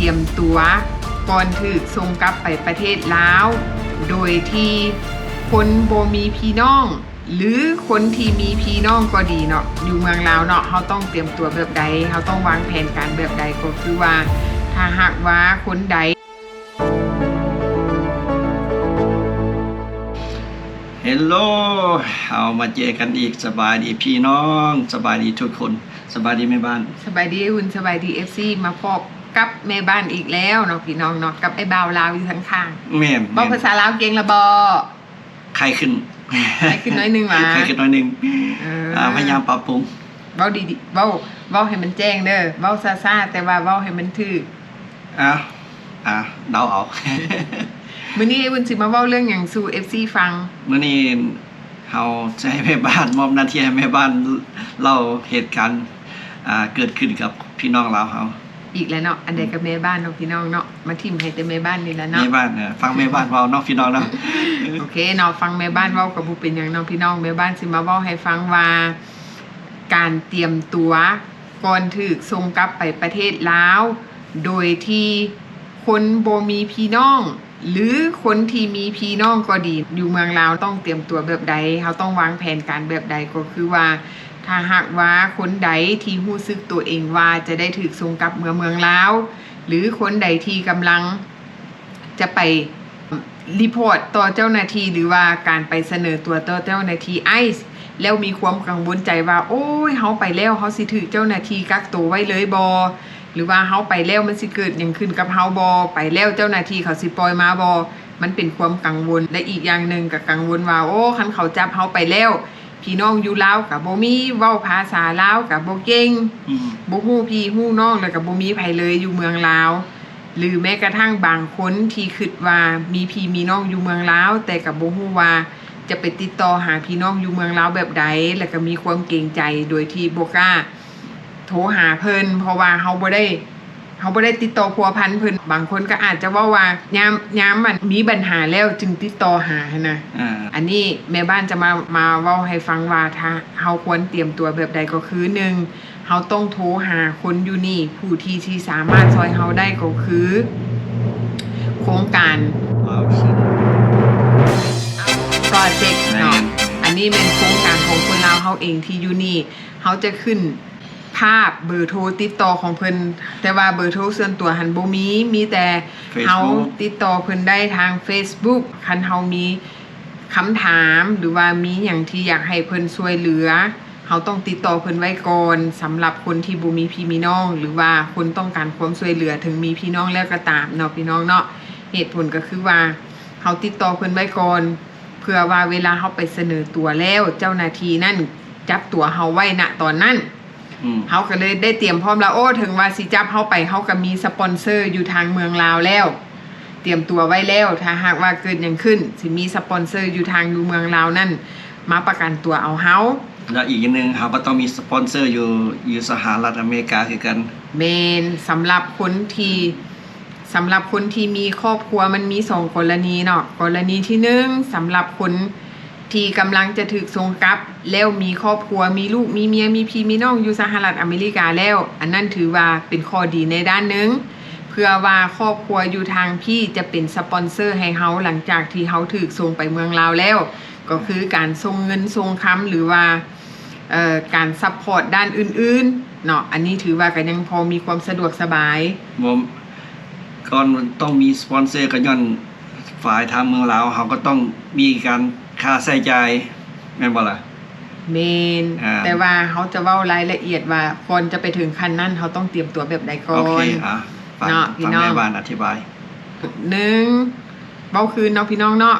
ຕຽມຕົວກ່ອນຖືກສົ່ງກັບໄປປະເທດລາວ ໂດຍທີ່ຄົນບໍ່ມີພີ່ນ້ອງ ຫຼື ຄົນທີ່ມີພີ່ນ້ອງກໍດີເນາະ ຢູ່ເມືອງລາວເນາະ ເຮົາຕ້ອງຕຽມຕົວແບບໃດ? ເຮົາຕ້ອງວາງແຜນການແບບໃດ? ກໍຄືວ່າ ຖ້າຫາກວ່າຄົນໃດ Hello ເຮົາມາເຈີກັນອີກ. ສະບາຍດີພີ່ນ້ອງ, ສະບາຍດີທຸກຄົນ, ສະບາຍດີແມ່ບ້ານ, ສະບາຍດີອຸ່ນ, ສະບາຍດີ ເອັຟຊີ ມາພໍ້ກັບແມ່ບ້ານອີກແລ້ວເນາະ ພີ່ນ້ອງເນາະ, ກັບອ້າຍບ່າວລາວຢູ່ທາງຂ້າງ. ແມ່ນ, ເວົ້າພາສາລາວເກັ່ງລະບໍ່? ໄຄຂຶ້ນ, ໄຄຂຶ້ນໜ້ອຍໜຶ່ງຫວາ? ໄຄຂຶ້ນໜ້ອຍໜຶ່ງ. ເອີ ອາ ພະຍາຍາມປັບປຸງ. ເວົ້າດີໆ ເວົ້າ ເວົ້າໃຫ້ມັນແຈ້ງເດີ, ເວົ້າຊ້າໆ ແຕ່ວ່າເວົ້າໃຫ້ມັນຖືກ. ອາ ອາ ເດົາເອົາ. ມື້ນີ້ອ້າຍອຸ່ນຊິມາເວົ້າເລື່ອງຫຍັງສູ່ ເອັຟຊີ ຟັງ? ມື້ນີ້ເຮົາຈະໃຫ້ແມ່ບ້ານ ມອບໜ້າທີ່ໃຫ້ແມ່ບ້ານເລົ່າເຫດການ ອາ ເກີດຂຶ້ນກັບພີ່ນ້ອງລາວເຮົາ. ອີກແລ້ວເນາະ, ອັນໃດກໍແມ່ບ້ານເນາະ ພີ່ນ້ອງເນາະ, ມາຖິ້ມໃຫ້ແຕ່ແມ່ບ້ານນີ້ແຫຼະເນາະ. ແມ່ບ້ານ ເອີ ຟັງແມ່ບ້ານເວົ້າເນາະ ພີ່ນ້ອງເນາະ. ໂອເຄເນາະ, ຟັງແມ່ບ້ານເວົ້າກໍບໍ່ເປັນຫຍັງເນາະ ພີ່ນ້ອງ. ແມ່ບ້ານຊິມາເວົ້າໃຫ້ຟັງວ່າ ການຕຽມຕົວກ່ອນຖືກສົ່ງກັບໄປປະເທດລາວ ໂດຍທີ່ຄົນບໍ່ມີພີ່ນ້ອງ ຫຼື ຄົນທີ່ມີພີ່ນ້ອງກໍດີ ຢູ່ເມືອງລາວຕ້ອງຕຽມຕົວແບບໃດ? ເຮົາຕ້ອງວາງແຜນການແບບໃດ? ກໍຄືວ່າ ຖ້າຫາກວ່າຄົນໃດທີ່ຮູ້ສຶກຕົວເອງວ່າຈະໄດ້ຖືກສົ່ງກັບເມືອເມືອງລາວ ຫຼື ຄົນໃດທີ່ກຳລັງ ຈະໄປ report ຕໍ່ເຈົ້າໜ້າທີ່ ຫຼືວ່າການໄປສະເໜີຕົວຕໍ່ເຈົ້າໜ້າທີ່ ICE ແລ້ວມີຄວາມກັງວົນໃຈວ່າ ໂອ້ຍ ເຮົາໄປແລ້ວ ເຮົາຊິຖືກເຈົ້າໜ້າທີ່ກັກໂຕໄວ້ເລີຍບໍ່? ຫຼືວ່າເຮົາໄປແລ້ວມັນຊິເກີດຫຍັງຂຶ້ນກັບເຮົາບໍ່? ໄປແລ້ວເຈົ້າໜ້າທີ່ເຂົາຊິປ່ອຍມາບໍ່? ມັນເປັນຄວາມກັງວົນ. ແລະ ອີກຢ່າງໜຶ່ງກໍກັງວົນວ່າ ໂອ້ ຄັນເຂົາຈັບເຮົາໄປແລ້ວ ພີ່ນ້ອງຢູ່ລາວກໍບໍ່ມີ, ເວົ້າພາສາລາວກໍບໍ່ເກັ່ງ, ອືມ ບໍ່ຮູ້ພີ່ຮູ້ນ້ອງ ແລ້ວກໍບໍ່ມີໃຜເລີຍຢູ່ເມືອງລາວ. ຫຼືແມ້ກະທັ່ງບາງຄົນທີ່ຄິດວ່າມີພີ່ມີນ້ອງຢູ່ເມືອງລາວ ແຕ່ກໍບໍ່ຮູ້ວ່າຈະໄປຕິດຕໍ່ຫາພີ່ນ້ອງຢູ່ເມືອງລາວແບບໃດ ແລ້ວກໍມີຄວາມເກງໃຈໂດຍທີ່ບໍ່ກ້າໂທຫາເພິ່ນ ເພາະວ່າເຮົາບໍ່ໄດ້ ເຮົາບໍ່ໄດ້ຕິດຕໍ່ພົວພັນເພິ່ນ. ບາງຄົນກໍອາດຈະເວົ້າວ່າ ຍາມ ຍາມມັນມີບັນຫາແລ້ວຈຶ່ງຕິດຕໍ່ຫາຫັ້ນນະ. ອາ ອັນນີ້ແມ່ບ້ານຈະມາ ມາເວົ້າໃຫ້ຟັງວ່າ ຖ້າເຮົາຄວນຕຽມຕົວແບບໃດ ກໍຄື ໜຶ່ງ ເຮົາຕ້ອງໂທຫາຄົນຢູ່ນີ້ ຜູ້ທີ່ ທີ່ສາມາດຊ່ອຍເຮົາໄດ້ກໍຄື ໂຄງການ Project ເນາະ. ອັນນີ້ແມ່ນໂຄງການຂອງຄົນລາວເຮົາເອງທີ່ຢູ່ນີ້. ເຮົາຈະຂຶ້ນ ພາບເບີໂທຕິດຕໍ່ຂອງເພິ່ນ, ແຕ່ວ່າເບີໂທສ່ວນຕົວຫັ້ນບໍ່ມີ, ມີແຕ່ເຮົາ Facebook ຕິດຕໍ່ເພິ່ນໄດ້ທາງ Facebook. ຄັນເຮົາມີຄຳຖາມ ຫຼືວ່າມີຫຍັງທີ່ຢາກໃຫ້ເພິ່ນຊ່ວຍເຫຼືອ, ເຮົາຕ້ອງຕິດຕໍ່ເພິ່ນໄວ້ກ່ອນ. ສຳລັບຄົນທີ່ບໍ່ມີພີ່ມີນ້ອງ ຫຼືວ່າຄົນຕ້ອງການຄວາມຊ່ວຍເຫຼືອ ເຖິງມີພີ່ນ້ອງແລ້ວກໍຕາມເນາະ ພີ່ນ້ອງເນາະ, ເຫດຜົນກໍຄືວ່າ ເຮົາຕິດຕໍ່ເພິ່ນໄວ້ກ່ອນ ເພື່ອວ່າເວລາເຮົາໄປສະເໜີຕົວແລ້ວ ເຈົ້າໜ້າທີ່ນັ້ນຈັບຕົວເຮົາໄວ້ນະຕອນນັ້ນ. ອືມ ເຮົາກໍເລີຍໄດ້ຕຽມພ້ອມແລ້ວ. ໂອ້ ເຖິງວ່າຊິຈັບເຮົາໄປ ເຮົາກໍມີສະປອນເຊີຢູ່ທາງເມືອງລາວແລ້ວ, ຕຽມຕົວໄວ້ແລ້ວ. ຖ້າຫາກວ່າເກີດຫຍັງຂຶ້ນ ຊິມີສະປອນເຊີຢູ່ທາງຢູ່ເມືອງລາວນັ້ນມາປະກັນຕົວເອົາເຮົາ. ແລ້ວອີກຢ່າງໜຶ່ງ ເຮົາກໍຕ້ອງມີສະປອນເຊີຢູ່ ຢູ່ສະຫະລັດອາເມລິກາຄືກັນ. ແມ່ນ, ສຳລັບຄົນທີ່ ສຳລັບຄົນທີ່ມີຄອບຄົວ ມັນມີສອງກໍລະນີເນາະ. ກໍລະນີທີໜຶ່ງ ສຳລັບຄົນທີ່ກຳລັງຈະຖືກສົ່ງກັບ ແລ້ວມີຄອບຄົວ ມີລູກ ມີເມຍ ມີພີ່ມີນ້ອງຢູ່ສະຫະລັດອາເມລິກາແລ້ວ, ອັນນັ້ນຖືວ່າເປັນຂໍ້ດີໃນດ້ານໜຶ່ງ ເພື່ອວ່າຄອບຄົວຢູ່ທາງພີ້ຈະເປັນສະປອນເຊີໃຫ້ເຮົາ ຫຼັງຈາກທີ່ເຮົາຖືກສົ່ງໄປເມືອງລາວແລ້ວ, ກໍຄືການສົ່ງເງິນສົ່ງຄຳ ຫຼືວ່າ ເອີ ການຊັບພອດດ້ານອື່ນໆເນາະ. ອັນນີ້ຖືວ່າກໍຍັງພໍມີຄວາມສະດວກສະບາຍ. ບໍ່ ກ່ອນຕ້ອງມີສະປອນເຊີ ກໍຍ້ອນຝ່າຍທາງເມືອງລາວ ເຮົາກໍຕ້ອງມີການຄ່າໃຊ້ຈ່າຍ ແມ່ນບໍ່ລະ? ແມ່ນ, ອ່າ ແຕ່ວ່າເຮົາຈະເວົ້າລາຍລະອຽດວ່າ ກ່ອນຈະໄປເຖິງຂັ້ນນັ້ນ ເຮົາຕ້ອງຕຽມຕົວແບບໃດກ່ອນ. ໂອເຄ ອ່າ ຟັງ ເນາະ ພີ່ນ້ອງ ຟັງແມ່ບ້ານອະທິບາຍ. ໜຶ່ງ ເວົ້າຄືນເນາະ ພີ່ນ້ອງເນາະ.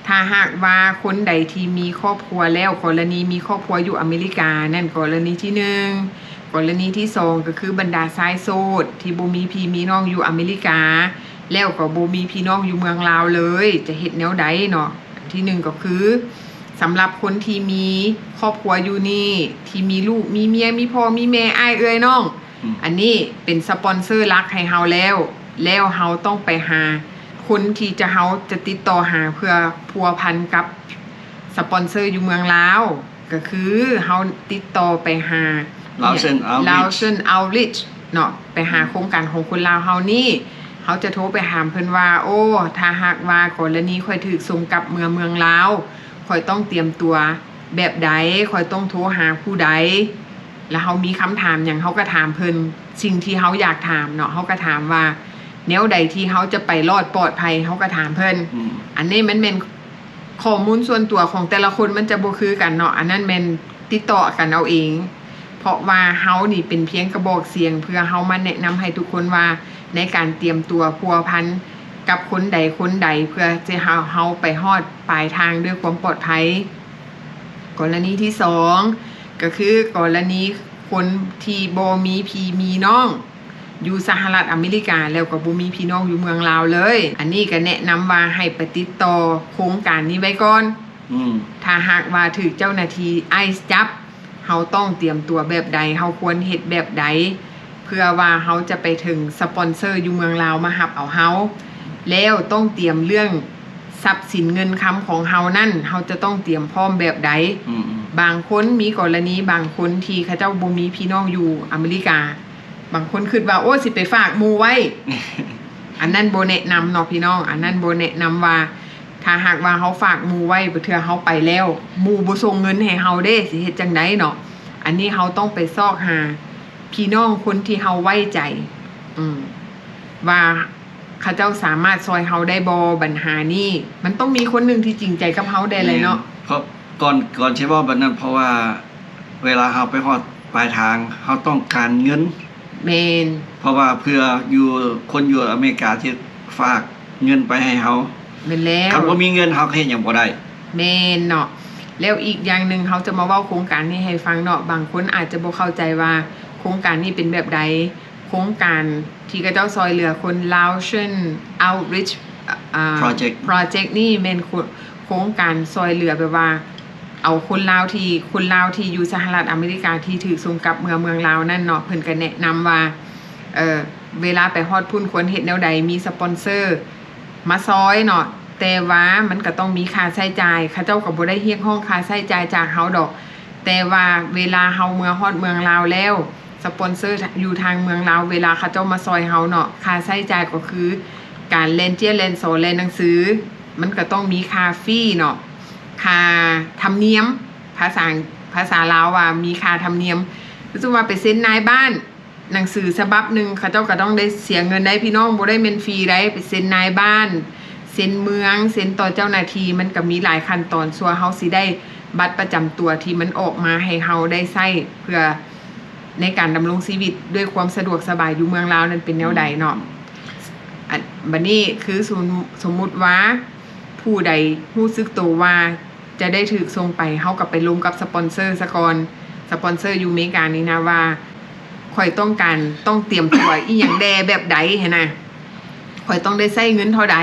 ຖ້າຫາກວ່າຄົນໃດທີ່ມີຄອບຄົວແລ້ວ, ກໍລະນີມີຄອບຄົວຢູ່ອາເມລິການັ້ນ ກໍລະນີທີໜຶ່ງ, ກໍລະນີທີສອງ ກໍຄືບັນດາຊາຍໂສດທີ່ບໍ່ມີພີ່ມີນ້ອງຢູ່ອາເມລິກາ ແລ້ວກໍບໍ່ມີພີ່ນ້ອງຢູ່ເມືອງລາວເລີຍ ຈະເຮັດແນວໃດເນາະ? ທີໜຶ່ງກໍຄື ສຳລັບຄົນທີ່ມີຄອບຄົວຢູ່ນີ້ ທີ່ມີລູກ ມີເມຍ ມີພໍ່ ມີແມ່ ອ້າຍເອື້ອຍນ້ອງ ອືມ ອັນນີ້ເປັນສະປອນເຊີຫຼັກໃຫ້ເຮົາແລ້ວ, ແລ້ວເຮົາຕ້ອງໄປຫາຄົນທີ່ຈະ ເຮົາຈະຕິດຕໍ່ຫາເພື່ອພົວພັນກັບສະປອນເຊີຢູ່ເມືອງລາວ, ກໍຄືເຮົາຕິດຕໍ່ໄປຫາ Laotian Outreach Laotian Outreach ເນາະ ໄປຫາໂຄງການຂອງຄົນລາວເຮົານີ້ ເຮົາຈະໂທໄປຖາມເພິ່ນວ່າ ໂອ້ ຖ້າຫາກວ່າກໍລະນີຂ້ອຍຖືກສົ່ງກັບເມືອເມືອງລາວ ຂ້ອຍຕ້ອງຕຽມຕົວແບບໃດ? ຂ້ອຍຕ້ອງໂທຫາຜູ້ໃດ? ລະເຮົາມີຄຳຖາມຫຍັງ ເຮົາກໍຖາມເພິ່ນ ສິ່ງທີ່ເຮົາຢາກຖາມເນາະ ເຮົາກໍຖາມວ່າ ແນວໃດທີ່ເຮົາຈະໄປລອດປອດໄພ ເຮົາກໍຖາມເພິ່ນ. ອືມ ອັນນີ້ມັນແມ່ນຂໍ້ມູນສ່ວນຕົວຂອງແຕ່ລະຄົນ ມັນຈະບໍ່ຄືກັນເນາະ ອັນນັ້ນແມ່ນຕິດຕໍ່ກັນເອົາເອງ ເພາະວ່າເຮົານີ້ເປັນພຽງກະບອກສຽງ ເພື່ອເຮົາມາແນະນຳໃຫ້ທຸກຄົນວ່າ ໃນການຕຽມຕົວພົວພັນກັບຄົນໃດຄົນໃດ ເພື່ອຈະເຮົາ ເຮົາໄປຮອດປາຍທາງດ້ວຍຄວາມປອດໄພ. ກໍລະນີທີສອງ ກໍຄືກໍລະນີຄົນທີ່ບໍ່ມີພີ່ມີນ້ອງຢູ່ສະຫະລັດອາເມລິກາ ແລ້ວກໍບໍ່ມີພີ່ນ້ອງຢູ່ເມືອງລາວເລີຍ ອັນນີ້ກໍແນະນຳວ່າໃຫ້ໄປຕິດຕໍ່ໂຄງການນີ້ໄວ້ກ່ອນ. ອືມ ຖ້າຫາກວ່າຖືກເຈົ້າໜ້າທີ່ໄອສ໌ຈັບ ເຮົາຕ້ອງຕຽມຕົວແບບໃດ? ເຮົາຄວນເຮັດແບບໃດ? ເພື່ອວ່າເຮົາຈະໄປເຖິງສະປອນເຊີຢູ່ເມືອງລາວມາຮັບເອົາເຮົາ ແລ້ວຕ້ອງຕຽມເລື່ອງຊັບສິນເງິນຄຳຂອງເຮົານັ້ນ ເຮົາຈະຕ້ອງຕຽມພ້ອມແບບໃດ? ອືມໆ ບາງຄົນ ມີກໍລະນີບາງຄົນທີ່ເຂົາເຈົ້າບໍ່ມີພີ່ນ້ອງຢູ່ອາເມລິກາ ບາງຄົນຄິດວ່າ ໂອ້ ຊິໄປຝາກໝູ່ໄວ້ ອັນນັ້ນບໍ່ແນະນຳເນາະພີ່ນ້ອງ ອັນນັ້ນບໍ່ແນະນຳວ່າ ຖ້າຫາກວ່າເຮົາຝາກໝູ່ໄວ້ ບາງເທື່ອເຮົາໄປແລ້ວ ໝູ່ບໍ່ສົ່ງເງິນໃຫ້ເຮົາເດ້ ຊິເຮັດຈັ່ງໃດເນາະ? ອັນນີ້ເຮົາຕ້ອງໄປຊອກຫາພີ່ນ້ອງຄົນທີ່ເຮົາໄວ້ໃຈ ອືມ ວ່າເຂົາເຈົ້າສາມາດຊ່ອຍເຮົາໄດ້ບໍ່? ບັນຫານີ້ ມັນຕ້ອງມີຄົນໜຶ່ງທີ່ຈິງໃຈກັບເຮົາແດ່ແຫຼະເນາະ. ແມ່ນ ເພາະກ່ອນ ກ່ອນຊິເວົ້າແບບນັ້ນ ເພາະວ່າເວລາເຮົາໄປຮອດປາຍທາງ ເຮົາຕ້ອງການເງິນ. ແມ່ນ ເພາະວ່າເພື່ອຢູ່ ຄົນຢູ່ອາເມລິກາທີ່ຝາກເງິນໄປໃຫ້ເຮົາ. ແມ່ນແລ້ວ ຄັນບໍ່ມີເງິນ ເຮົາກໍເຮັດຫຍັງບໍ່ໄດ້. ແມ່ນເນາະ ແລ້ວອີກຢ່າງໜຶ່ງ ເຮົາຈະມາເວົ້າໂຄງການນີ້ໃຫ້ຟັງເນາະ ບາງຄົນອາດຈະບໍ່ເຂົ້າໃຈວ່າໂຄງການນີ້ເປັນແບບໃດ. ໂຄງການທີ່ເຂົາເຈົ້າຊ່ອຍເຫຼືອຄົນ Laotian Outreach ອາ Project Project ນີ້ແມ່ນໂຄ ໂຄງການຊ່ອຍເຫຼືອແບບວ່າ ເອົາຄົນລາວທີ່ ຄົນລາວທີ່ຢູ່ສະຫະລັດອາເມລິກາທີ່ຖືກສົ່ງກັບເມືອເມືອງລາວນັ້ນເນາະ ເພິ່ນກໍແນະນຳວ່າ ເອີ ເວລາໄປຮອດພຸ້ນຄວນເຮັດແນວໃດ ມີສະປອນເຊີມາຊ່ອຍເນາະ ແຕ່ວ່າມັນກໍຕ້ອງມີຄ່າໃຊ້ຈ່າຍ ເຂົາເຈົ້າກໍບໍ່ໄດ້ຮຽກຮ້ອງຄ່າໃຊ້ຈ່າຍຈາກເຮົາດອກ ແຕ່ວ່າເວລາເຮົາເມືອຮອດເມືອງລາວແລ້ວ ສະປອນເຊີຢູ່ທາງເມືອງລາວ ເວລາເຂົາເຈົ້າມາຊ່ອຍເຮົາເນາະ ຄ່າໃຊ້ຈ່າຍກໍຄືການແລ່ນເຈ້ຍແລ່ນສໍແລ່ນໜັງສື ມັນກໍຕ້ອງມີຄ່າຟີເນາະ ຄ່າທຳນຽມ ພາສາ ພາສາລາວວ່າມີຄ່າທຳນຽມ ຄືສົມມຸດວ່າໄປເຊັນນາຍບ້ານ ໜັງສືສະບັບໜຶ່ງ ເຂົາເຈົ້າກໍຕ້ອງໄດ້ເສຍເງິນໄດ໋ພີ່ນ້ອງ ບໍ່ໄດ້ແມ່ນຟຣີໄດ໋ ໄປເຊັນນາຍບ້ານ ເຊັນເມືອງ ເຊັນຕໍ່ເຈົ້າໜ້າທີ່ ມັນກໍມີຫຼາຍຂັ້ນຕອນ ຊົ່ວເຮົາຊິໄດ້ບັດປະຈຳຕົວທີ່ມັນອອກມາໃຫ້ເຮົາໄດ້ໃຊ້ ເພື່ອໃນການດຳລົງຊີວິດດ້ວຍຄວາມສະດວກສະບາຍຢູ່ເມືອງລາວນັ້ນເປັນແນວໃດເນາະ. ອືມ ອັນ ບັດນີ້ຄືສົມ ສົມມຸດວ່າຜູ້ໃດຮູ້ສຶກໂຕວ່າ ຈະໄດ້ຖືກສົ່ງໄປ ເຮົາກໍໄປລົມກັບສະປອນເຊີສາກ່ອນ ສະປອນເຊີຢູ່ເມການີ້ນະວ່າ ຂ້ອຍຕ້ອງການ ຕ້ອງຕຽມຕົວອີ່ຫຍັງແດ່ ແບບໃດຫັ້ນນະ ຂ້ອຍຕ້ອງໄດ້ໃຊ້ເງິນເທົ່າໃດ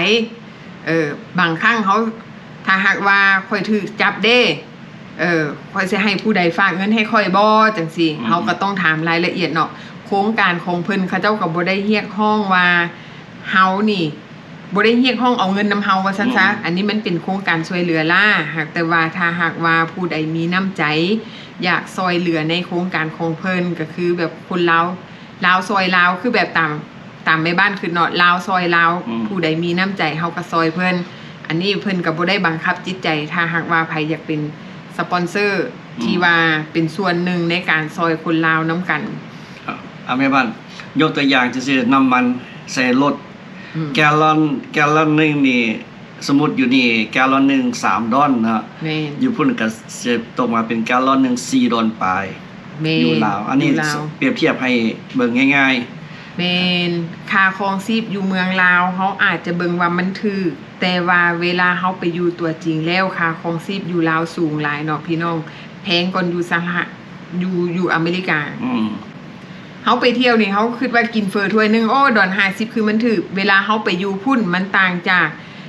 ເອີ ບາງຄັ້ງເຮົາ ຖ້າຫາກວ່າຂ້ອຍຖືກຈັບເດ້ ເອີ ຂ້ອຍຊິໃຫ້ຜູ້ໃດຝາກເງິນໃຫ້ຂ້ອຍບໍ່ ຈັ່ງຊີ້ ອືມ ເຮົາກໍຕ້ອງຖາມລາຍລະອຽດເນາະ ໂຄງການຂອງເພິ່ນ ເຂົາເຈົ້າກໍບໍ່ໄດ້ຮຽກຮ້ອງວ່າເຮົານີ້ ບໍ່ໄດ້ຮຽກຮ້ອງເອົາເງິນນຳເຮົາວ່າຊັ້ນຊະ ອືມ ອັນນີ້ມັນເປັນໂຄງການຊ່ວຍເຫຼືອລ້າ ຫາກແຕ່ວ່າຖ້າຫາກວ່າຜູ້ໃດມີນ້ຳໃຈ ຢາກຊ່ອຍເຫຼືອໃນໂຄງການຂອງເພິ່ນ ກໍຄືແບບຄົນລາວ ລາວຊ່ອຍລາວ ຄືແບບຕາມ ຕາມແມ່ບ້ານຄິດເນາະ ລາວຊ່ອຍລາວ ອືມ ຜູ້ໃດມີນ້ຳໃຈເຮົາກໍຊ່ອຍເພິ່ນ ອັນນີ້ເພິ່ນກໍບໍ່ໄດ້ບັງຄັບຈິດໃຈ ຖ້າຫາກວ່າໃຜຢາກເປັນສະປອນເຊີ ອືມ ທີ່ວ່າເປັນສ່ວນໜຶ່ງໃນການຊ່ອຍຄົນລາວນຳກັນ. ເອົາ ແມ່ບ້ານ ຍົກຕົວຢ່າງຈັ່ງຊີ້ ນ້ຳມັນໃສ່ລົດ ອືມ ແກລລອນ ແກລລອນໜຶ່ງນີ້ ສົມມຸດຢູ່ນີ້ແກລລອນໜຶ່ງສາມດອນເນາະ ແມ່ນ ຢູ່ພຸ້ນກໍຊິຕົກມາເປັນແກລລອນໜຶ່ງສີ່ດອນປາຍ ແມ່ນ ຢູ່ລາວ ອັນນີ້ ຢູ່ລາວ ປຽບທຽບໃຫ້ເບິ່ງງ່າຍໆ ແມ່ນ ຄ່າຄອງຊີບຢູ່ເມືອງລາວ ເຮົາອາດຈະເບິ່ງວ່າມັນຖືກ ແຕ່ວ່າເວລາເຮົາໄປຢູ່ຕົວຈິງແລ້ວ ຄ່າຄອງຊີບຢູ່ລາວສູງຫຼາຍເນາະພີ່ນ້ອງ ແພງກວ່າຢູ່ສະຫະ ຢູ່ ຢູ່ອາເມລິກາ ອືມ ເຮົາໄປທ່ຽວນີ້ ເຮົາຄິດວ່າກິນເຝີຖ້ວຍໜຶ່ງ ໂອ້ ດອນຫ້າສິບ ຄືມັນຖືກ ເວລາເຮົາໄປຢູ່ພຸ້ນ ມັນຕ່າງຈາກ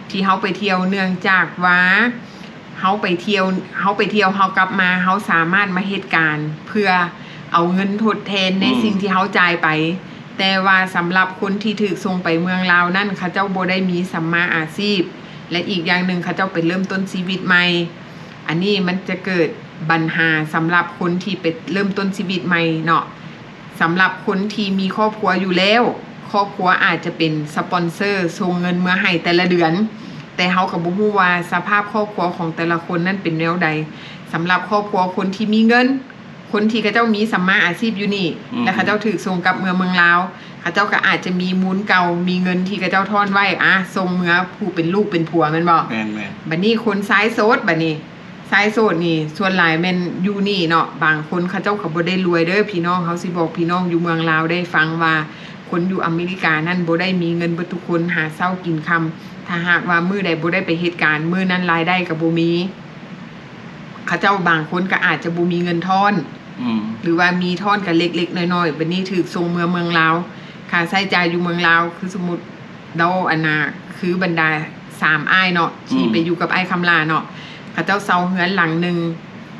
ທີ່ເຮົາໄປທ່ຽວ ເນື່ອງຈາກວ່າເຮົາໄປທ່ຽວ ເຮົາໄປທ່ຽວ ເຮົາກັບມາ ເຮົາສາມາດມາເຮັດການເພື່ອເອົາເງິນທົດແທນໃນ ອືມ ສິ່ງທີ່ເຮົາຈ່າຍໄປ ແຕ່ວ່າສຳລັບຄົນທີ່ຖືກສົ່ງໄປເມືອງລາວນັ້ນ ເຂົາເຈົ້າບໍ່ໄດ້ມີສຳມາອາຊີບ ແລະ ອີກຢ່າງໜຶ່ງ ເຂົາເຈົ້າໄປເລີ່ມຕົ້ນຊີວິດໃໝ່ ອັນນີ້ມັນຈະເກີດບັນຫາສຳລັບຄົນທີ່ໄປເລີ່ມຕົ້ນຊີວິດໃໝ່ເນາະ. ສຳລັບຄົນທີ່ມີຄອບຄົວຢູ່ແລ້ວ ຄອບຄົວອາດຈະເປັນສະປອນເຊີສົ່ງເງິນເມືອໃຫ້ແຕ່ລະເດືອນ, ແຕ່ເຮົາກໍບໍ່ຮູ້ວ່າສະພາບຄອບຄົວຂອງແຕ່ລະຄົນນັ້ນເປັນແນວໃດ. ສຳລັບຄອບຄົວຄົນທີ່ມີເງິນ ຄົນທີ່ເຂົາເຈົ້າມີສຳມາອາຊີບຢູ່ນີ້ ອືມ ແລະ ເຂົາເຈົ້າຖືກສົ່ງກັບເມືອເມືອງລາວ ເຂົາເຈົ້າກໍອາດຈະມີມູນເກົ່າ ມີເງິນທີ່ເຂົາເຈົ້າທ້ອນໄວ້ ອາ ສົ່ງເມືອຜູ້ເປັນລູກເປັນຜົວແມ່ນບໍ່? ແມ່ນໆ. ບັດນີ້ຄົນຊາຍໂສດ ບັດນີ້ ຊາຍໂສດນີ້ສ່ວນຫຼາຍແມ່ນຢູ່ນີ້ເນາະ, ບາງຄົນເຂົາເຈົ້າກໍບໍ່ໄດ້ລວຍເດີພີ່ນ້ອງ. ເຮົາຊິບອກພີ່ນ້ອງຢູ່ເມືອງລາວໄດ້ຟັງວ່າ ຄົນຢູ່ອາເມລິການັ້ນບໍ່ໄດ້ມີເງິນເບິດທຸກຄົນ ຫາເຊົ້າກິນຄ່ຳ. ຖ້າຫາກວ່າມື້ໃດບໍ່ໄດ້ໄປເຮັດການ ມື້ນັ້ນລາຍໄດ້ກໍບໍ່ມີ. ເຂົາເຈົ້າບາງຄົນກໍອາດຈະບໍ່ມີເງິນທ້ອນ ອືມ ຫຼືວ່າມີທ້ອນກໍເລັກໆນ້ອຍໆ ບັດນີ້ຖືກສົ່ງເມືອເມືອງລາວ. ຄ່າໃຊ້ຈ່າຍຢູ່ເມືອງລາວ ຄືສົມມຸດ ລາວອັນນ່າ ຄືບັນດາສາມອ້າຍເນາະ ທີ່ ອືມ ໄປຢູ່ກັບອ້າຍຄຳຫຼ້າເນາະ ເຂົາເຈົ້າເຊົ່າເຮືອນຫຼັງໜຶ່ງ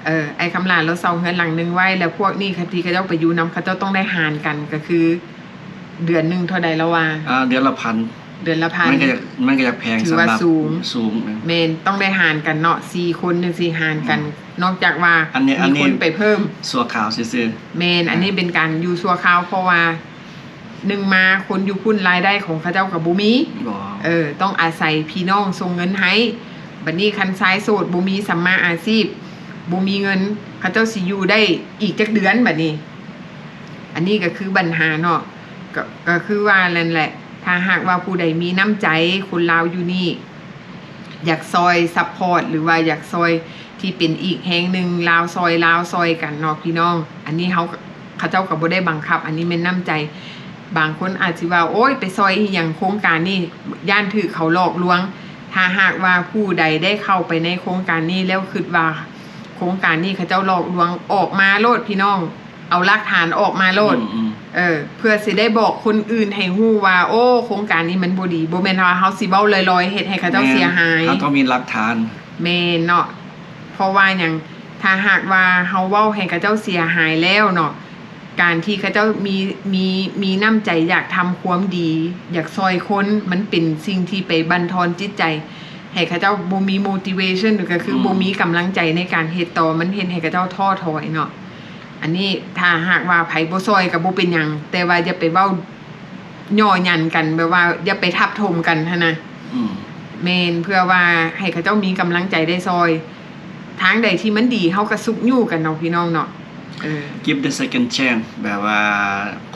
ເອີ ອ້າຍຄຳຫຼ້າລາວເຊົ່າເຮືອນຫຼັງໜຶ່ງໄວ້ ແລ້ວພວກນີ້ທີ່ເຂົາເຈົ້າໄປຢູ່ນຳ ເຂົາເຈົ້າຕ້ອງໄດ້ຫານກັນ ກໍຄືເດືອນໜຶ່ງເທົ່າໃດລາວວ່າ? ອ່າ ເດືອນລະພັນ ເດືອນລະພັນ ມັນກໍຢາກ ມັນກໍຢາກແພງ ຖືວ່າສູງ ສຳລັບ ສູງ ແມ່ນ ຕ້ອງໄດ້ຫານກັນເນາະ ສີ່ຄົນຈັ່ງຊີ້ ຫານກັນ ອືມ ນອກຈາກວ່າ ອັນນີ້ ມີຄົນໄປເພີ່ມ ອັນນີ້ຊົ່ວຄາວຊື່ໆ ແມ່ນ ອ່າ ອັນນີ້ເປັນການຢູ່ຊົ່ວຄາວ ເພາະວ່າ ໜຶ່ງມາຄົນຢູ່ພຸ້ນລາຍໄດ້ຂອງເຂົາເຈົ້າກໍບໍ່ມີ ບໍ່ ເອີ ຕ້ອງອາໄສພີ່ນ້ອງສົ່ງເງິນໃຫ້. ບັດນີ້ຄັນຊາຍໂສດບໍ່ມີສຳມາອາຊີບ ບໍ່ມີເງິນ ເຂົາເຈົ້າຊິຢູ່ໄດ້ອີກຈັກເດືອນບັດນີ້? ອັນນີ້ກໍຄືບັນຫາເນາະ ກໍ ກໍຄືວ່ານັ້ນແຫຼະ ຖ້າຫາກວ່າຜູ້ໃດມີນ້ຳໃຈ ຄົນລາວຢູ່ນີ້ ຢາກຊ່ອຍຊັບພອດ ຫຼືວ່າຢາກຊ່ອຍ ທີ່ເປັນອີກແຮງໜຶ່ງ ລາວຊ່ອຍລາວຊ່ອຍກັນເນາະພີ່ນ້ອງ. ອັນນີ້ເຮົາ ເຂົາເຈົ້າກໍບໍ່ໄດ້ບັງຄັບ ອັນນີ້ແມ່ນນ້ຳໃຈ. ບາງຄົນອາດຊິວ່າ ໂອ້ຍ ໄປຊ່ອຍອີ່ຫຍັງໂຄງການນີ້ ຢ້ານຖືກເຂົາຫຼອກລວງ. ຖ້າຫາກວ່າຜູ້ໃດໄດ້ເຂົ້າໄປໃນໂຄງການນີ້ແລ້ວຄິດວ່າໂຄງການນີ້ເຂົາເຈົ້າຫຼອກລວງ ອອກມາໂລດພີ່ນ້ອງ ເອົາຫຼັກຖານອອກມາໂລດ ອືມໆ ເອີ ເພື່ອຊິໄດ້ບອກຄົນອື່ນໃຫ້ຮູ້ວ່າ ໂອ້ ໂຄງການນີ້ມັນບໍ່ດີ. ບໍ່ແມ່ນວ່າເຮົາຊິເວົ້າລອຍໆ ເຮັດໃຫ້ເຂົາເຈົ້າ ແມ່ນ ເສຍຫາຍ ເຮົາຕ້ອງມີຫຼັກຖານ ແມ່ນເນາະ. ເພາະວ່າຫຍັງ? ຖ້າຫາກວ່າເຮົາເວົ້າໃຫ້ເຂົາເຈົ້າເສຍຫາຍແລ້ວເນາະ ການທີ່ເຂົາເຈົ້າມີ ມີ ມີນ້ຳໃຈຢາກທຳຄວາມດີ ຢາກຊ່ອຍຄົນ ມັນເປັນສິ່ງທີ່ໄປບັ່ນທອນຈິດໃຈ ໃຫ້ເຂົາເຈົ້າບໍ່ມີ motivation ກໍຄື ອືມ ບໍ່ມີກຳລັງໃຈໃນການເຮັດຕໍ່ ມັນເຮັດໃຫ້ເຂົາເຈົ້າທໍ້ຖອຍເນາະ. ອັນນີ້ຖ້າຫາກວ່າໃຜບໍ່ຊ່ອຍກໍບໍ່ເປັນຫຍັງ ແຕ່ວ່າຢ່າໄປເວົ້າ ຍໍຫຍັນກັນ ແບບວ່າຢ່າໄປທັບຖົມກັນຫັ້ນນະ ອືມ ແມ່ນ ເພື່ອວ່າໃຫ້ເຂົາເຈົ້າມີກຳລັງໃຈໄດ້ຊ່ອຍ. ທາງໃດທີ່ມັນດີ ເຮົາກໍຊຸກຍູ້ກັນເນາະ ພີ່ນ້ອງເນາະ ເອີ give the second chance ແບບວ່າ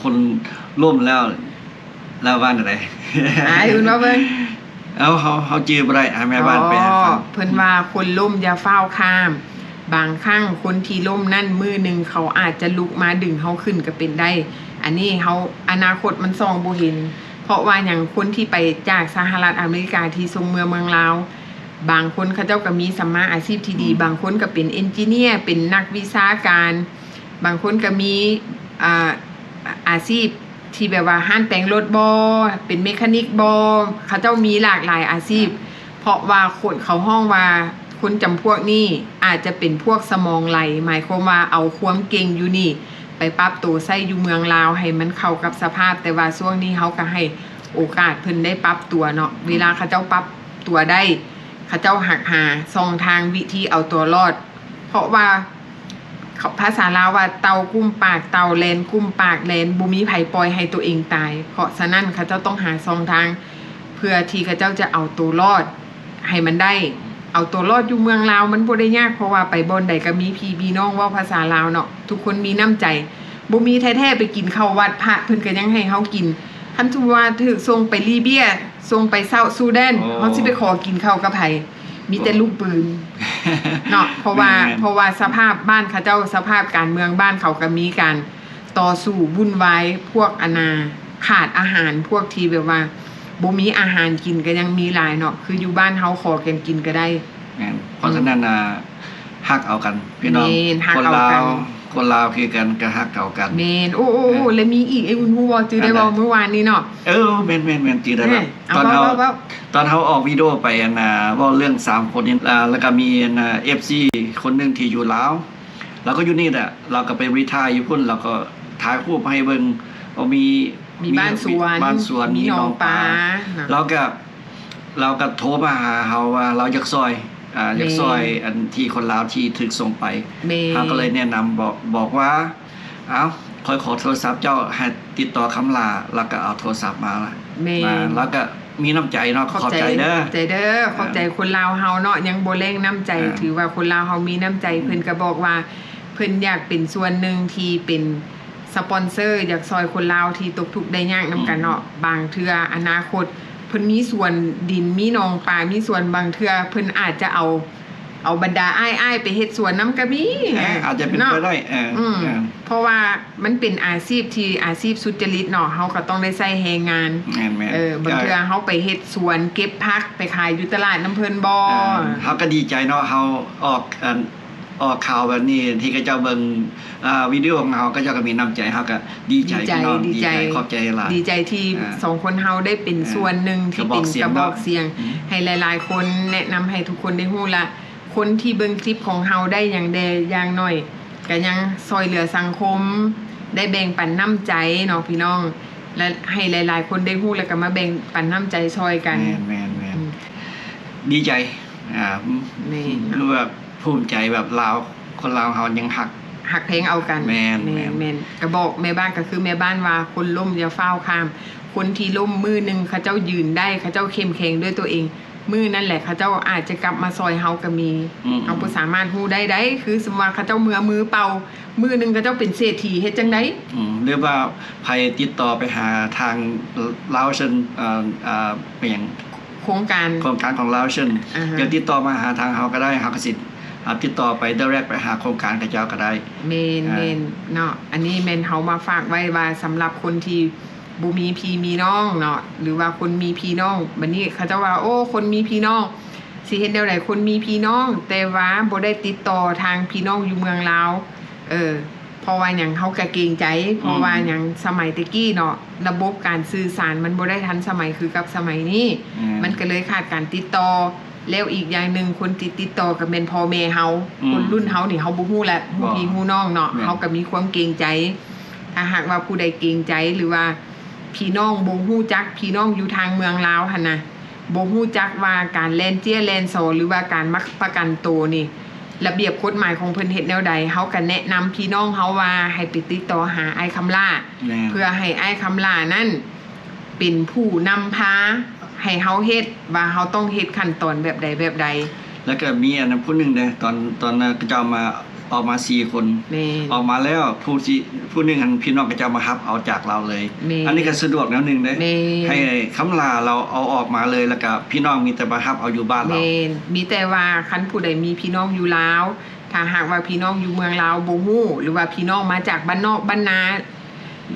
ຄົນລົ້ມແລ້ວ ລາວວ່າແນວໃດ? ອາ ເພິ່ນເວົ້າເບິ່ງ ເອົາ ເຮົາ ເຮົາຈື່ບໍ່ໄດ້ ໃຫ້ແມ່ບ້ານແປໃຫ້ຟັງ. ອໍ ເພິ່ນວ່າ ຄົນລົ້ມຢ່າຟ້າວຂ້າມ ບາງຄັ້ງຄົນທີ່ລົ້ມນັ້ນ ມື້ໜຶ່ງເຂົາອາດຈະລຸກມາດຶງເຮົາຂຶ້ນກໍເປັນໄດ້. ອັນນີ້ເຮົາ ອະນາຄົດມັນສ່ອງບໍ່ເຫັນ. ເພາະວ່າຫຍັງ? ຄົນທີ່ໄປຈາກສະຫະລັດອາເມລິກາທີ່ສົ່ງເມືອເມືອງລາວ ບາງຄົນເຂົາເຈົ້າກໍມີສຳມາອາຊີບທີ່ດີ ອືມ ບາງຄົນກໍເປັນເອັນຈິເນຍ ເປັນນັກວິຊາການ ບາງຄົນກໍມີ ອ່າ ອາ ອາຊີບ ທີ່ແບບວ່າຮ້ານແປງລົດບໍ ເປັນເມຄານິກບໍ ເຂົາເຈົ້າມີຫຼາກຫຼາຍອາຊີບ ເພາະວ່າຄົນ ເຂົາຮ້ອງວ່າຄົນຈຳພວກນີ້ອາດຈະເປັນພວກສະໝອງໄຫຼ ໝາຍຄວາມວ່າເອົາຄວາມເກັ່ງຢູ່ນີ້ໄປປັບໂຕໃຊ້ຢູ່ເມືອງລາວໃຫ້ມັນເຂົ້າກັບສະພາບ ແຕ່ວ່າຊ່ວງນີ້ເຮົາກໍໃຫ້ໂອກາດເພິ່ນໄດ້ປັບຕົວເນາະ ເວລາເຂົາເຈົ້າປັບຕົວໄດ້ ເຂົາເຈົ້າຫັກຫາຊ່ອງທາງວິທີເອົາຕົວລອດ ເພາະວ່າ ພາສາລາວວ່າ ເຕົ່າກຸ້ມປາກເຕົ່າ ແລນກຸ້ມປາກແລນ ບໍ່ມີໃຜປ່ອຍໃຫ້ຕົວເອງຕາຍ ເພາະສະນັ້ນ ເຂົາເຈົ້າຕ້ອງຫາຊ່ອງທາງ ເພື່ອທີ່ເຂົາເຈົ້າຈະເອົາໂຕລອດໃຫ້ມັນໄດ້ ເອົາໂຕລອດຢູ່ເມືອງລາວມັນບໍ່ໄດ້ຍາກ ເພາະວ່າໄປບ່ອນໃດກໍມີພີ່ມີນ້ອງເວົ້າພາສາລາວເນາະ ທຸກຄົນມີນ້ຳໃຈ ບໍ່ມີແທ້ໆ ໄປກິນເຂົ້າວັດ ພະເພິ່ນກໍຍັງໃຫ້ເຮົາກິນ ຄັນສົມມຸດວ່າຖືກສົ່ງໄປລີເບຍ ສົ່ງໄປເຊົາຊູແດນ ໂອ້ ເຮົາຊິໄປຂໍກິນເຂົ້າກັບໃຜ? ມີແຕ່ລູກປືນເນາະ ເພາະວ່າ ແມ່ນໆ ເພາະວ່າສະພາບບ້ານເຂົາເຈົ້າ ສະພາບການເມືອງບ້ານເຂົາກໍມີການຕໍ່ສູ້ວຸ້ນວາຍ ພວກອັນນ່າຂາດອາຫານ ພວກທີ່ແບບວ່າບໍ່ມີອາຫານກິນກໍຍັງມີຫຼາຍເນາະ ຄືຢູ່ບ້ານເຮົາຂໍກັນກິນກໍໄດ້ ແມ່ນ ເພາະສະນັ້ນ ອືມ ອ່າ ຮັກເອົາກັນພີ່ນ້ອງ ແມ່ນ ຮັກເອົາກັນ ຄົນລາວ ຄົນລາວຄືກັນກໍຮັກເອົາກັນ ແມ່ນ ໂອ້ ໂອ້ ເອີ ແລະມີອີກ ອ້າຍອຸ່ນຮູ້ບໍ່? ຈື່ໄດ້ບໍ່? ອັນໃດ? ມື້ວານນີ້ເນາະ ເອີ ແມ່ນໆໆ ຈື່ໄດ້ແລ້ວ ເອີ ຕອນເຮົາ ເວົ້າ ເວົ້າ ເວົ້າ ຕອນເຮົາອອກວິດີໂອໄປ ອັນນ່າ ເວົ້າເລື່ອງສາມຄົນນີ້ ອ່າ ແລ້ວກໍມີ ອັນນ່າ ເອັຟຊີ ຄົນໜຶ່ງທີ່ຢູ່ລາວ ລາວກໍຢູ່ນີ້ແຫຼະ ລາວກໍໄປຣີທາຍຢູ່ພຸ້ນ ລາວກໍຖ່າຍຮູບໃຫ້ເບິ່ງ ວ່າມີ ມີ ມີບ້ານສວນ ມີບ້ານສວນ ມີໜອງປາ ມີໜອງປາ ເນາະ ລາວກໍ ລາວກໍໂທມາຫາເຮົາວ່າລາວຢາກຊ່ອຍ ອ່າ ຢາກຊ່ອຍ ແມ່ນ ອັນທີ່ຄົນລາວທີ່ຖືກສົ່ງໄປ ແມ່ນ ເຮົາກໍເລີຍແນະນຳ ບອກ ບອກວ່າ ເອົ້າ ຂ້ອຍຂໍໂທລະສັບເຈົ້າ ໃຫ້ຕິດຕໍ່ຄຳຫຼ້າ ແລ້ວກໍເອົາໂທລະສັບມາ ແມ່ນ ມາ ແລ້ວກໍມີນ້ຳໃຈເນາະ. ຂອບໃຈເດີ ຂອບໃຈເດີ ຂອບໃຈຄົນລາວເຮົາເນາະ ຍັງບໍ່ແລງນ້ຳໃຈ ຖືວ່າຄົນລາວເຮົາມີນ້ຳໃຈ. ເພິ່ນກໍບອກວ່າເພິ່ນຢາກເປັນສ່ວນໜຶ່ງທີ່ເປັນສະປອນເຊີ ຢາກຊ່ອຍຄົນລາວທີ່ຕົກທຸກໄດ້ຍາກນຳກັນເນາະ. ບາງເທື່ອອະນາຄົດເພິ່ນມີສວນດິນ ມີໜອງປາ ມີສວນ ບາງເທື່ອເພິ່ນອາດຈະເອົາ ເອົາບັນດາອ້າຍໆ ໄປເຮັດສວນນຳກໍມີ ເອີ ອາດຈະເປັນໄປໄດ້ ເນາະ ເອີ ອືມ ເອີ ເພາະວ່າມັນເປັນອາຊີບທີ່ ອາຊີບສຸດຈະລິດເນາະ ເຮົາກໍຕ້ອງໄດ້ໃຊ້ແຮງງານ ແມ່ນໆ ເອີ ບາງເທື່ອເຮົາໄປເຮັດສວນ ເກັບຜັກ ໄປຂາຍຢູ່ຕະຫຼາດນຳເພິ່ນບໍ ເອີ ເຮົາກໍດີໃຈເນາະ ເຮົາອອກ ອັນ ອອກຂ່າວແບບນີ້ ທີ່ເຂົາເຈົ້າເບິ່ງ ອ່າ ວິດີໂອຂອງເຮົາ ເຂົາເຈົ້າກໍມີນ້ຳໃຈ ເຮົາກໍດີໃຈ ດີໃຈ ພີ່ນ້ອງ ດີໃຈ ດີໃຈ ຂອບໃຈຫຼາຍ ດີໃຈທີ່ ອ່າ ສອງຄົນເຮົາໄດ້ເປັນ ອ່າ ສ່ວນໜຶ່ງທີ່ເປັນກະບອກສຽງ ກະບອກສຽງ ເນາະ ອືມ ໃຫ້ຫຼາຍໆຄົນ ແນະນຳໃຫ້ທຸກຄົນໄດ້ຮູ້ລະ ຄົນທີ່ເບິ່ງຄລິບຂອງເຮົາໄດ້ຫຍັງແດ່ ຢ່າງໜ້ອຍກໍຍັງຊ່ອຍເຫຼືອສັງຄົມ ໄດ້ແບ່ງປັນນ້ຳໃຈເນາະ ພີ່ນ້ອງ ແລະ ໃຫ້ຫຼາຍໆຄົນໄດ້ຮູ້ ແລ້ວກໍມາແບ່ງປັນນ້ຳໃຈຊ່ອຍກັນ ແມ່ນໆໆ ອືມ ດີໃຈ ອ່າ ແມ່ນ ຄືແບບ ພູມໃຈແບບລາວ ຄົນລາວເຮົາຍັງຮັກ ຮັກແພງເອົາກັນ ແມ່ນ ແມ່ນ ແມ່ນ ແມ່ນ ກະບອກແມ່ບ້ານ ກະຄືແມ່ບ້ານວ່າ ຄົນລົ້ມຢ່າຟ້າວຂ້າມ ຄົນທີ່ລົ້ມມື້ໜຶ່ງເຂົາເຈົ້າຢືນໄດ້ ເຂົາເຈົ້າເຂັ້ມແຂງດ້ວຍຕົວເອງ ມື້ນັ້ນແຫຼະເຂົາເຈົ້າອາດຈະກັບມາຊ່ອຍເຮົາກະມີ ອືມ ເຮົາບໍ່ສາມາດຮູ້ໄດ້ໃດ ຄືສົມວ່າເຂົາເຈົ້າເມືອມືເປົ່າ ມື້ໜຶ່ງເຂົາເຈົ້າເປັນເສດຖີເຮັດຈັ່ງໃດ? ອືມ ຫຼືວ່າໃຜຕິດຕໍ່ໄປຫາທາງລາວເຊີນ ເອີ ເປັນຫຍັງ ໂຄງການ ໂຄງການຂອງລາວເຊີນ ອ່າຮະ ດຽວຕິດຕໍ່ມາຫາທາງເຮົາກໍໄດ້ ເຮົາກໍຊິ ອ່າ ຕິດຕໍ່ໄປ ໄດເຣັກໄປຫາໂຄງການເຂົາເຈົ້າກໍໄດ້ ແມ່ນ ອ່າ ແມ່ນເນາະ ອັນນີ້ແມ່ນເຮົາມາຝາກໄວ້ວ່າ ສຳລັບຄົນທີ່ບໍ່ມີພີ່ມີນ້ອງເນາະ ຫຼືວ່າຄົນມີພີ່ນ້ອງ ບັດນີ້ເຂົາເຈົ້າວ່າ ໂອ້ ຄົນມີພີ່ນ້ອງ ຊິເຮັດແນວໃດ ຄົນມີພີ່ນ້ອງ ແຕ່ວ່າບໍ່ໄດ້ຕິດຕໍ່ທາງພີ່ນ້ອງຢູ່ເມືອງລາວ ເອີ ເພາະວ່າຫຍັງ ເຮົາກະເກງໃຈ ເພາະວ່າຫຍັງ ອືມ ສະໄໝແຕ່ກີ້ເນາະ ລະບົບການສື່ສານມັນບໍ່ໄດ້ທັນສະໄໝຄືກັບສະໄໝນີ້ ອືມ ມັນກະເລີຍຂາດການຕິດຕໍ່ ແລ້ວອີກຢ່າງໜຶ່ງ ຄົນທີ່ຕິດຕໍ່ກະແມ່ນພໍ່ແມ່ເຮົາ ອືມ ຄົນລຸ້ນເຮົານີ້ ເຮົາບໍ່ຮູ້ແຫຼະ ຮູ້ພີ່ຮູ້ນ້ອງເນາະ ແມ່ນ ເຮົາກະມີຄວາມເກງໃຈ ຖ້າຫາກວ່າຜູ້ໃດເກງໃຈ ຫຼືວ່າພີ່ນ້ອງບໍ່ຮູ້ຈັກ ພີ່ນ້ອງຢູ່ທາງເມືອງລາວຫັ້ນນະ ບໍ່ຮູ້ຈັກວ່າການແລ່ນເຈ້ຍແລ່ນສໍ ຫຼືວ່າການມາປະກັນໂຕນີ້ ລະບຽບກົດໝາຍຂອງເພິ່ນເຮັດແນວໃດ ເຮົາກະແນະນຳພີ່ນ້ອງເຮົາວ່າໃຫ້ໄປຕິດຕໍ່ຫາອ້າຍຄຳຫຼ້າ ແມ່ນ ເພື່ອໃຫ້ອ້າຍຄຳຫຼ້ານັ້ນເປັນຜູ້ນຳພາໃຫ້ເຮົາເຮັດ ວ່າເຮົາຕ້ອງເຮັດຂັ້ນຕອນແບບໃດແບບໃດ. ແລ້ວກະມີອັນນັ້ນຜູ້ໜຶ່ງເດ້ ຕອນ ຕອນນັ້ນເຂົາເຈົ້າມາ ອອກມາສີ່ຄົນ ແມ່ນ ອອກມາແລ້ວ ຜູ້ທີ່ ຜູ້ໜຶ່ງຫັ້ນ ພີ່ນ້ອງເຂົາເຈົ້າມາຮັບເອົາຈາກລາວເລີຍ ແມ່ນ ອັນນີ້ກໍສະດວກແນວໜຶ່ງເດ້ ແມ່ນ ໃຫ້ຄຳຫຼ້າລາວເອົາອອກມາເລີຍ ແລ້ວກະພີ່ນ້ອງມີແຕ່ມາຮັບເອົາຢູ່ບ້ານລາວ ແມ່ນ ມີແຕ່ວ່າຄັນຜູ້ໃດມີພີ່ນ້ອງຢູ່ລາວ ຖ້າຫາກວ່າພີ່ນ້ອງຢູ່ເມືອງລາວບໍ່ຮູ້ ຫຼືວ່າພີ່ນ້ອງມາຈາກບ້ານນອກບ້ານນາ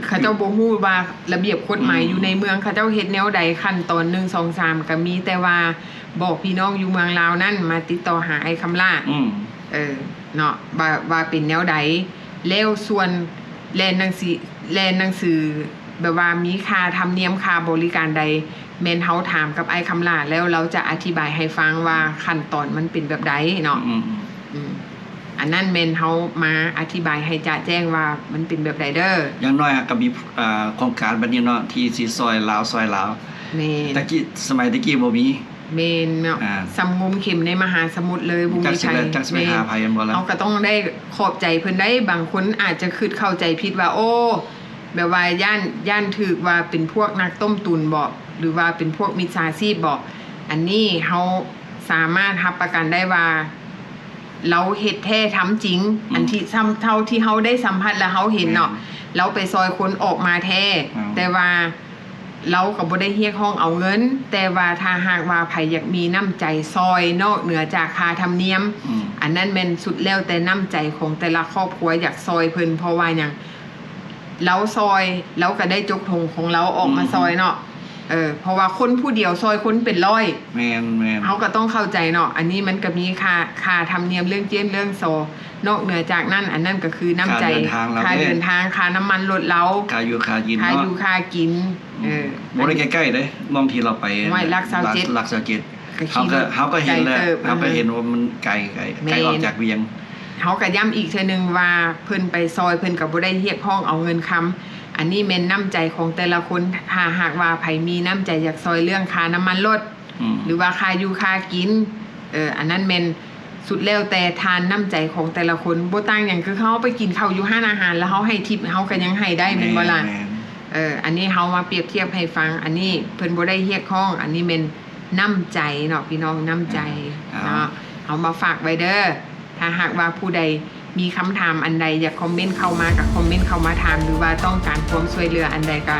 ເຂົາເຈົ້າບໍ່ຮູ້ວ່າລະບຽບກົດໝາຍ ອືມ ຢູ່ໃນເມືອງເຂົາເຈົ້າເຮັດແນວໃດ ຂັ້ນຕອນໜຶ່ງ ສອງ ສາມ ກະມີແຕ່ວ່າບອກພີ່ນ້ອງຢູ່ເມືອງລາວນັ້ນມາຕິດຕໍ່ຫາອ້າຍຄຳຫຼ້າ ອືມ ເອີ ເນາະ ວ່າ ວ່າເປັນແນວໃດ ແລ້ວສ່ວນແລ່ນໜັງສື ແລ່ນໜັງສື ແບບວ່າມີຄ່າທຳນຽມ ຄ່າບໍລິການໃດ ແມ່ນເຮົາຖາມກັບອ້າຍຄຳຫຼ້າ ແລ້ວລາວຈະອະທິບາຍໃຫ້ຟັງວ່າຂັ້ນຕອນມັນເປັນແບບໃດເນາະ ອືມ ອືມ ອັນນັ້ນແມ່ນເຮົາມາອະທິບາຍໃຫ້ຈະແຈ້ງວ່າມັນເປັນແບບໃດເດີ. ຢ່າງໜ້ອຍກໍມີ ອ່າ ໂຄງການແບບນີ້ເນາະ ທີ່ຊິຊ່ອຍລາວ ຊ່ອຍລາວ ແມ່ນ ແຕ່ກີ້ ສະໄໝແຕ່ກີ້ບໍ່ມີ ແມ່ນເນາະ ອ່າ ສ່ຳງຸມເຂັມໃນມະຫາສະໝຸດເລີຍ ບໍ່ມີໃຜ ຈັກຊິໄປຫາໃຜ ແມ່ນບໍ່ລະ ເຮົາກໍຕ້ອງໄດ້ຂອບໃຈເພິ່ນໄດ໋. ບາງຄົນອາດຈະຄິດເຂົ້າໃຈຜິດວ່າ ໂອ້ ແບບວ່າຢ້ານ ຢ້ານຖືກວ່າເປັນພວກນັກຕົ້ມຕຸນບໍ ຫຼືວ່າເປັນພວກມິດສາຊີບບໍ ອັນນີ້ເຮົາສາມາດຮັບປະກັນໄດ້ວ່າ ລາວເຮັດແທ້ທຳຈິງ ອືມ ອັນທີ່ ເທົ່າທີ່ເຮົາໄດ້ສຳຜັດ ແລະ ເຮົາເຫັນເນາະ ແມ່ນ ລາວໄປຊ່ອຍຄົນອອກມາແທ້ ອືມ ແຕ່ວ່າລາວກໍບໍ່ໄດ້ຮຽກຮ້ອງເອົາເງິນ ແຕ່ວ່າຖ້າຫາກວ່າໃຜຢາກມີນ້ຳໃຈຊ່ອຍນອກເໜືອຈາກຄ່າທຳນຽມ ອືມ ອັນນັ້ນແມ່ນສຸດແລ້ວແຕ່ນ້ຳໃຈຂອງແຕ່ລະຄອບຄົວຢາກຊ່ອຍເພິ່ນ ເພາະວ່າຫຍັງ ລາວຊ່ອຍ ລາວກໍໄດ້ຈົກຖົງຂອງລາວອອກມາ ອືມ ຊ່ອຍເນາະ ເອີ ເພາະວ່າຄົນຜູ້ດຽວຊ່ອຍຄົນເປັນຮ້ອຍ ແມ່ນໆ ເຮົາກໍຕ້ອງເຂົ້າໃຈເນາະ ອັນນີ້ມັນກໍມີຄ່າ ຄ່າທຳນຽມເລື່ອງເກມເລື່ອງຊໍ ນອກເໜືອຈາກນັ້ນ ອັນນັ້ນກໍຄືນ້ຳໃຈ ຄ່າເດີນທາງ ຄ່າເດີນທາງ ຄ່ານ້ຳມັນລົດລາວ ຄ່າຢູ່ຄ່າກິນ ຄ່າຢູ່ ເນາະ ຄ່າກິນ ອືມ ເອີ ບໍ່ໄດ້ໃກ້ໆເດ້ ບ່ອນທີ່ລາວໄປ ຫ້ວຍ ຫຼັກຊາວເຈັດ ຫຼັກຊາວເຈັດ ກໍ ເຮົາ ຂີ່ລົດ ເຮົາກໍເຫັນແລ້ວ ໄກເຕີບ ເຮົາກໍເຫັນ ເອີ ວ່າມັນໄກ ໄກ ແມ່ນ ໄກອອກຈາກວຽງ ເຮົາກໍຢ້ຳອີກເທື່ອໜຶ່ງວ່າ ເພິ່ນໄປຊ່ອຍ ເພິ່ນກໍບໍ່ໄດ້ຮຽກຮ້ອງເອົາເງິນຄຳ ອັນນີ້ແມ່ນນ້ຳໃຈຂອງແຕ່ລະຄົນ ຖ້າຫາກວ່າໃຜມີນ້ຳໃຈຢາກຊ່ອຍເລື່ອງຄ່ານ້ຳມັນລົດ ອືມ ຫຼືວ່າຄ່າຢູ່ຄ່າກິນ ເອີ ອັນນັ້ນແມ່ນ ສຸດແລ້ວແຕ່ທານນ້ຳໃຈຂອງແຕ່ລະຄົນ. ບໍ່ຕ່າງຫຍັງຄືເຮົາໄປກິນເຂົ້າຢູ່ຮ້ານອາຫານ ແລ້ວເຮົາໃຫ້ທິບ ເຮົາກໍຍັງໃຫ້ໄດ້ແມ່ນບໍ່ລະ? ແມ່ນ ເອີ ອັນນີ້ເຮົາມາປຽບທຽບໃຫ້ຟັງ. ອັນນີ້ເພິ່ນບໍ່ໄດ້ຮຽກຮ້ອງ ອັນນີ້ແມ່ນນ້ຳໃຈເນາະພີ່ນ້ອງ ນ້ຳໃຈເນາະ. ເຮົາມາຝາກໄວ້ເດີ ຖ້າຫາກວ່າຜູ້ໃດມີຄຳຖາມອັນໃດ ຢາກຄອມເມັນເຂົ້າມາກໍຄອມເມັນເຂົ້າມາຖາມ ຫຼືວ່າຕ້ອງການຄວາມຊ່ວຍເຫຼືອອັນໃດກໍ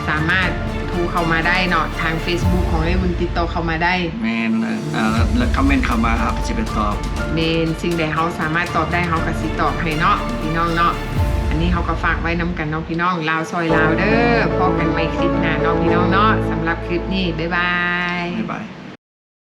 ສາມາດໂທເຂົ້າມາໄດ້ເນາະ. ທາງເຟສບຸກຂອງອ້າຍອຸ່ນຕິດຕໍ່ເຂົ້າມາໄດ້. ແມ່ນ ເອີ ແລ້ວຄອມເມັນເຂົ້າມາ ເຮົາກໍຊິໄປຕອບ. ແມ່ນ ສິ່ງໃດເຮົາສາມາດຕອບໄດ້ ເຮົາກໍຊິຕອບໃຫ້ເນາະ ພີ່ນ້ອງເນາະ. ອັນນີ້ເຮົາກໍຝາກໄວ້ນຳກັນເນາະ ພີ່ນ້ອງ ລາວຊ່ອຍລາວເດີ. ພໍ້ກັນໃໝ່ຄລິບໜ້າເນາະ ພີ່ນ້ອງເນາະ. ສຳລັບຄລິບນີ້ ບາຍບາຍ ບາຍບາຍ.